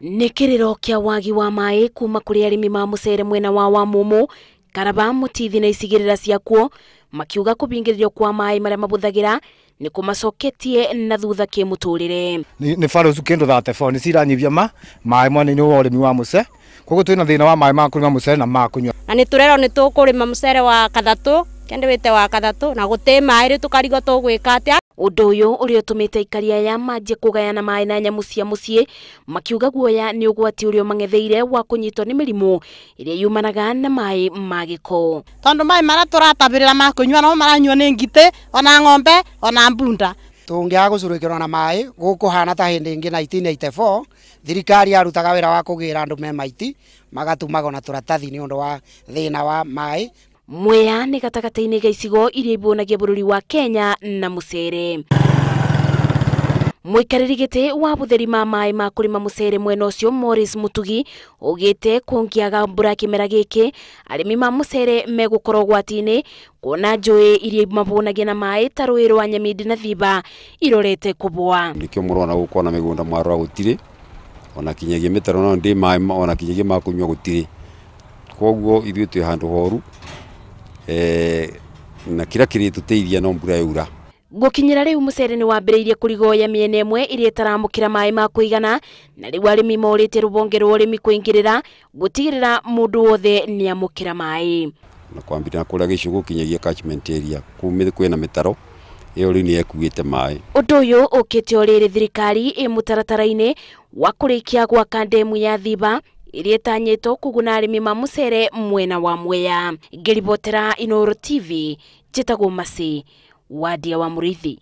Nĩ kĩrĩro kĩa wagi wa maĩ kuma kũrĩ arĩmi ma mũcere mwena wa Wamumu, Karaba, Mutithi na icigĩrĩra ciakuo makiuga kũbingĩrĩrio kwa maĩ marĩa mabũthagĩra nĩ kũmacoketie na thutha kĩmũtũrĩre. Nĩ barũcu kĩndũ 34 nĩ ciranyivia maĩ mwena-inĩ wa ũrĩmi wa mũcere, koguo twĩna thĩna wa maĩ ma kũrĩma mũcere na ma kũnyua. Na nĩ tũrerwo nĩ tũkũrĩma mũcere wa kathatũ kende wĩte wa kathatũ na gũtĩ maĩ rĩ tũkarigwo tũgwĩka atĩa. Ũndũ ũyũ ũrĩa ũtũmĩte aikari aya manjie kũgayana maĩ na nyamũ cia mũciĩ makiuga guoya nĩ ũgwati ũrĩa ũmang'etheire wa kũnyitwo nĩ mĩrimũ ĩrĩa yumanaga na maĩ ma gĩko. Tondũ maĩ marĩa tũratabĩrĩra ma kũnyua namo maranyuo nĩ ngitĩ ona ng'ombe ona mbunda. Tũngĩaga gũcurũkĩrwo na maĩ gũkũhana ta hĩndĩ ĩngĩ 1984 thirikari yarutaga wĩra wa kũgĩra andũ me maiti magatumagwo na tũratathi nĩ ũndũ wa thĩna wa maĩ. Mwea nĩ gatagatĩ-inĩ ga icigo iria ibunagia bũrũri wa Kenya na mũcere. Mũikarĩri gĩtĩ wa bũtheri ma maĩ ma kũrĩma mũcere mwena ũcio Morris Mutugi augĩte kũngĩaga mbura kĩmera gĩkĩ arĩmi ma mũcere megũkorwo ũgwati-inĩ kuona njũĩ iria mabunagia na maĩ ta rũĩ rwa Nyamindi na Thiba irorete kũbũa. Nĩkĩo mũrona gũkũ ona mĩgũnda mwarora gũtirĩ ona kinyagia mĩtaro no ndĩ maĩ ona kinyagia ma kũnyua gũtirĩ, koguo ithuĩ twĩ handũ horu na kĩrĩa kĩrĩtũteithia no mbura yaura. Gũkinyĩra rĩu mũcere nĩ wambĩrĩirie kũrigoya mĩena ĩmwe ĩrĩa ĩtaramũkĩra maĩ ma kũigana na rĩu arĩmi morĩtie rũhonge rwa ũrĩmi kũingĩrĩra gũtigĩrĩra mũndũ wothe nĩamũkĩra maĩ. Na kwambĩrĩria kũrĩa gĩcũgũ kinyagia catchment area kũu kwĩna mĩtaro ĩyo rĩu nĩ ĩkuĩte maĩ. Ũndũ ũyũ ũkĩte o rĩrĩ thirikari ĩ mũtaratara-inĩ wa kũrĩkia gwaka ndemu ya Thiba ĩrĩa ĩtanyĩtwo kũguna arĩmi ma mũcere mwena wa Mwea. Ngĩribotera Inooro TV njĩtagwo Mercy Wadia wa Mũrĩithi.